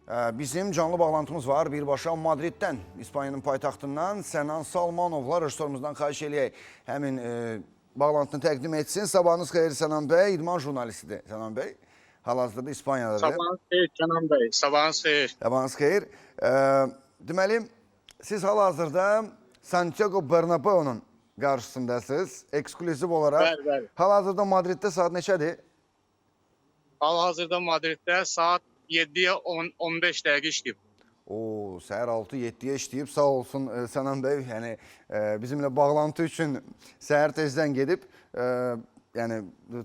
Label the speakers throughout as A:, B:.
A: Bizim canlı bağlantımız var birbaşa Madriddən, İspaniyanın paytaxtından Sənan Salmanovla rejissorumuzdan xahiş eləyək. Həmin bağlantını təqdim etsin. Sabahınız xeyir Sənan bəy, idman jurnalistidir Sənan bəy. Hal-hazırda İspaniyadadır.
B: Sabahınız xeyir Kənan bəy. Sabahınız xeyir.
A: Sabahınız xeyir. Deməli, siz hal-hazırda Santiago Bernabeu'nun qarşısındasınız. Eksklüziv olaraq.
B: Bəli, bəli.
A: Hal-hazırda Madriddə saat neçədir?
B: Hal-hazırda Madriddə saat 7-yə 15 dəqiqə işləyib.
A: O, səhər 6-7-yə işləyib. Sağ olsun Sənan bəy. Yəni bizimlə bağlantı üçün səhər tezdən gedib, yəni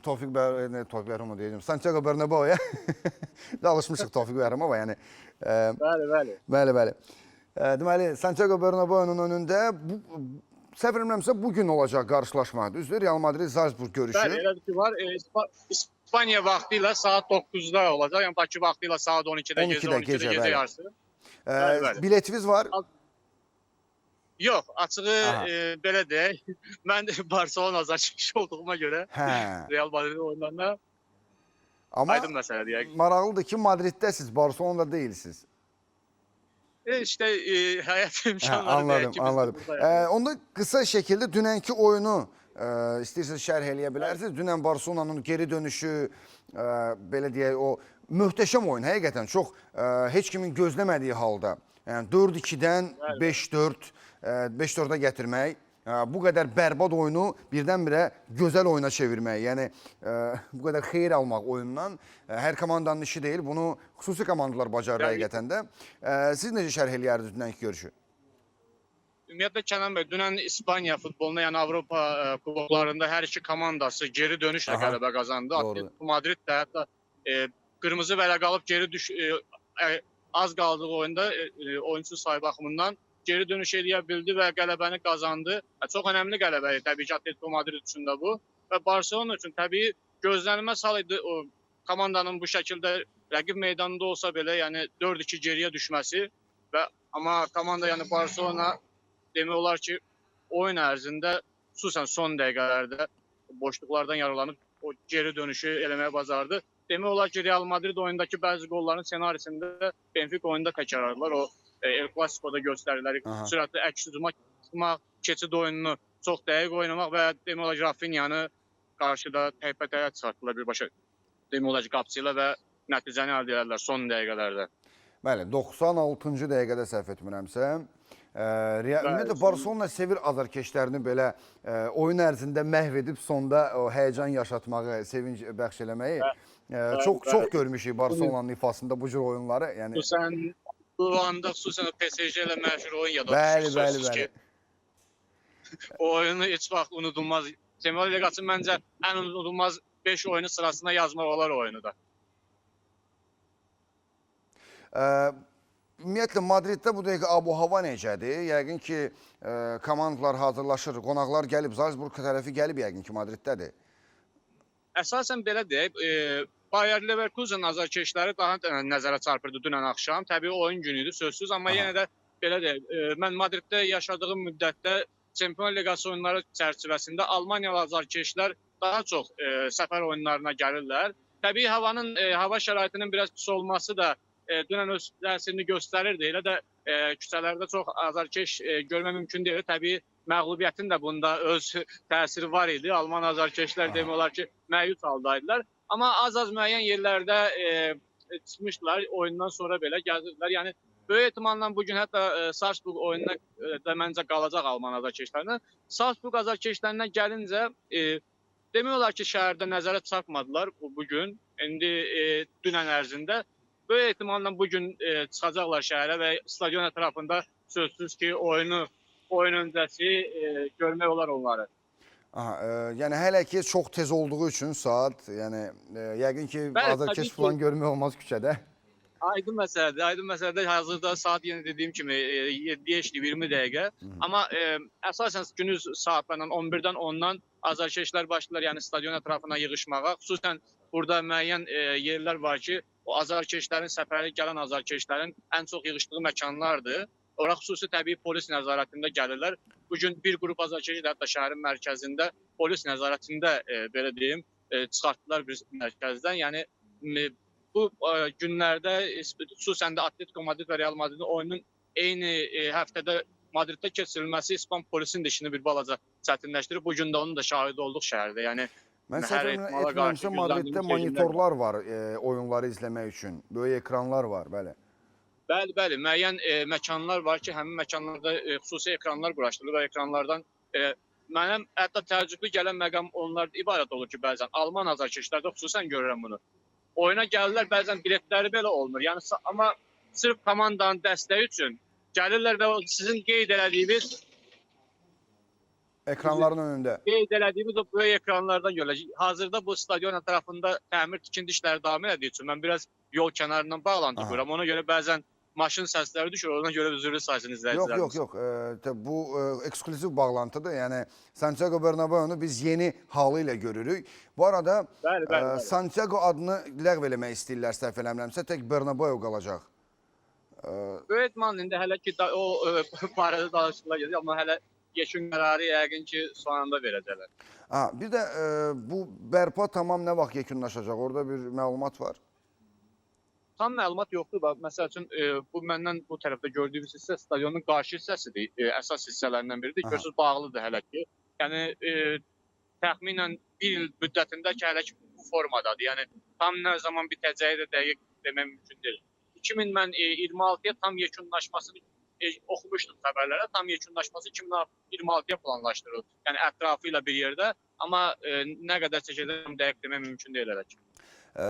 A: Tofiq bəy, Tofiq Bəhromov deyəcəm. Santiago Bernabeu-ya. Biz alışmışıq Tofiq Bəhromova, yəni.
B: Bəli, bəli.
A: Bəli, bəli. Deməli, Santiago Bernabeu-nun önündə bu, səhv eləmirəmsə bu gün olacaq qarşılaşma. Düzdür? Real Madrid Salzburg görüşü.
B: Bəli, elə ki var. İspaniya vaxtı ilə saat 9-da olacaq. Yəni Bakı vaxtı ilə saat 12-də gecə,
A: 12-də
B: 12-də
A: gecə,
B: gecə
A: bəli.
B: yarısı. Bəli, bəli.
A: Biletiniz var?
B: Yox, açığı
A: Aha.
B: belə deyək. Mən də Barcelona azarkeşi olduğuma görə
A: Hə.
B: Real Madrid oyunlarına
A: Amma
B: aydın məsələdir yəqin.
A: maraqlıdır ki, Madriddəsiz, Barcelonada deyilsiz.
B: İşte həyat
A: Hə,
B: imkanları
A: anladım,
B: deyək ki, biz də
A: anladım.
B: buradayıq.
A: Onda qısa şəkildə dünənki oyunu istəyirsiniz şərh eləyə bilərsiniz. Dünən Barcelonanın geri dönüşü, belə deyək, o möhtəşəm oyun həqiqətən çox heç kimin gözləmədiyi halda. Yəni 4-2-dən 5-4, 5-4-ə gətirmək, bu qədər bərbad oyunu birdən-birə gözəl oyuna çevirmək, yəni bu qədər xeyir almaq oyundan hər komandanın işi deyil. Bunu xüsusi komandalar bacarır həqiqətən də. Siz necə şərh eləyərdiniz dünənki görüşü?
B: Ümumiyyətlə Kənan bəy, dünən İspaniya futbolunda, yəni Avropa kuboklarında hər iki komandası geri dönüşlə qələbə qazandı. Atletico Madrid də hətta qırmızı vərəq alıb geri düş az qaldığı oyunda oyunçu sayı baxımından geri dönüş eləyə bildi və qələbəni qazandı. Çox önəmli qələbə idi təbii ki, Atletico Madrid üçün də bu və Barcelona üçün təbii gözlənilməz hal idi o komandanın bu şəkildə rəqib meydanında olsa belə, yəni 4-2 geriyə düşməsi və amma komanda, yəni Barcelona demək olar ki, oyun ərzində, xüsusən son dəqiqələrdə boşluqlardan yararlanıb o geri dönüşü eləməyə bacardı. Demək olar ki, Real Madrid oyundakı bəzi qolların ssenarisində Benfica oyunda təkrarladılar. O El Clasico'da göstərdilər. Sürətli əks hücuma çıxmaq, keçid oyununu çox dəqiq oynamaq və demək olar ki, Rafinha'nı qarşıda təkbətəyə çıxartdılar birbaşa. Demək olar ki, qapıcı ilə və nəticəni əldə edərlər son dəqiqələrdə.
A: Bəli, 96-cı dəqiqədə səhv etmirəmsə. Ümumiyyətlə Barcelona sevir azarkeşlərini belə oyun ərzində məhv edib sonda o həyəcan yaşatmağı, sevinc bəxş eləməyi. Çox görmüşük Barcelonanın ifasında bu cür oyunları. Yəni
B: xüsusən bu anda xüsusən o PSG ilə məşhur oyun yada
A: bəli,
B: düşür.
A: Bəli, bəli.
B: Ki, o oyunu heç vaxt unudulmaz. Çempionlar Liqasının məncə ən unudulmaz 5 oyunu sırasına yazmaq olar o oyunu da.
A: Ümumiyyətlə Madriddə bu dəqiqə abu-hava necədir? Yəqin ki, komandalar hazırlaşır, qonaqlar gəlib, Salzburg tərəfi gəlib yəqin ki, Madriddədir.
B: Əsasən belə deyək, Bayer Leverkusen azarkeşləri daha nəzərə çarpırdı dünən axşam. Təbii oyun günü idi sözsüz, amma yenə də belə deyək, mən Madriddə yaşadığım müddətdə Çempionlar Liqası oyunları çərçivəsində Almaniyalı azarkeşlər daha çox səfər oyunlarına gəlirlər. Təbii havanın, hava şəraitinin biraz pis olması da dünən öz təsirini göstərirdi. Elə də küçələrdə çox azarkeş görmə mümkün deyil. Təbii məğlubiyyətin də bunda öz təsiri var idi. Alman azarkeşlər demək olar ki, məyus haldaydılar. Amma az-az müəyyən yerlərdə çıxmışdılar, oyundan sonra belə gəzirdilər. Yəni böyük ehtimalla bugün hətta Salzburg oyununa da məncə qalacaq Alman azarkeşlərindən. Salzburg azarkeşlərinə gəlincə demək olar ki, şəhərdə nəzərə çarpmadılar bugün. İndi dünən ərzində. Böyük ehtimalla bugün çıxacaqlar şəhərə və stadion ətrafında sözsüz ki, oyun öncəsi görmək olar onları.
A: Aha, yəni hələ ki çox tez olduğu üçün saat, yəni yəqin ki, azarkeş falan görmək olmaz küçədə.
B: Aydın məsələdir, aydın məsələdir. Hazırda saat yenə dediyim kimi 7-yə işləyib 20 dəqiqə. Amma əsasən gündüz saatlarından 11-dən 10-dan azarkeşlər başlayırlar, yəni stadion ətrafına yığışmağa. Xüsusən burada müəyyən yerlər var ki, o azarkeşlərin, səfəri gələn azarkeşlərin ən çox yığışdığı məkanlardır. Ora xüsusi təbii polis nəzarətində gəlirlər. Bugün bir qrup azarkeşi də hətta şəhərin mərkəzində polis nəzarətində belə deyim, çıxartdılar bir mərkəzdən. Yəni Bu günlərdə xüsusən də Atletico Madrid və Real Madridin oyunun eyni həftədə Madriddə keçirilməsi İspan polisinin də işini bir balaca çətinləşdirib. Bu gün də onun da şahidi olduq şəhərdə. Yəni
A: Mən
B: hər
A: səhv
B: ehtimala qarşı
A: etmirəmsə Madriddə
B: güzləndiyimiz rejimlər var.
A: monitorlar var oyunları izləmək üçün. Böyük ekranlar var, bəli.
B: Bəli, bəli, müəyyən məkanlar var ki, həmin məkanlarda xüsusi ekranlar quraşdırılır və ekranlardan mənə hətta təəccüblü gələn məqam onlar ibarət olur ki, bəzən Alman azarkeşlərdə xüsusən görürəm bunu. Oyuna gəlirlər, bəzən biletləri belə olmur. Yəni amma sırf komandanın dəstəyi üçün gəlirlər və o sizin qeyd elədiyiniz
A: Ekranların önündə.
B: Qeyd elədiyimiz o böyük ekranlardan görüləcək. Hazırda bu stadion ətrafında təmir tikinti işləri davam elədiyi üçün mən biraz yol kənarından bağlantı qururam. Ona görə bəzən maşın səsləri düşür, ona görə üzrlü saysın
A: Yox,
B: izləyicilərimiz.
A: yox, yox. Bu eksklüziv bağlantıdır. Yəni Santiago Bernabéu-nu biz yeni halı ilə görürük. Bu arada
B: Bəli, bəli, bəli.
A: Santiago adını ləğv eləmək istəyirlər səhv eləmirəmsə, tək Bernabéu qalacaq.
B: Böyük ehtimalla indi hələ ki o barədə danışıqlar gedir, amma hələ yekun qərarı yəqin ki sonunda verəcəklər.
A: Ha, bir də bu bərpa tamam nə vaxt yekunlaşacaq? Orada bir məlumat var.
B: Tam məlumat yoxdur. Bax, məsəl üçün bu məndən bu tərəfdə gördüyünüz hissə stadionun qarşı hissəsidir, əsas hissələrindən biridir. Görürsüz bağlıdır hələ ki. Yəni təxminən bir il müddətində ki, hələ ki bu formadadır. Yəni tam nə zaman bitəcəyi də dəqiq demək mümkün deyil. 2026-ya tam yekunlaşmasını oxumuşdum xəbərlərə. Tam yekunlaşması 2026-ya planlaşdırılır. Yəni ətrafı ilə bir yerdə, amma nə qədər çəkəcək dəqiq demək mümkün deyil hələ ki.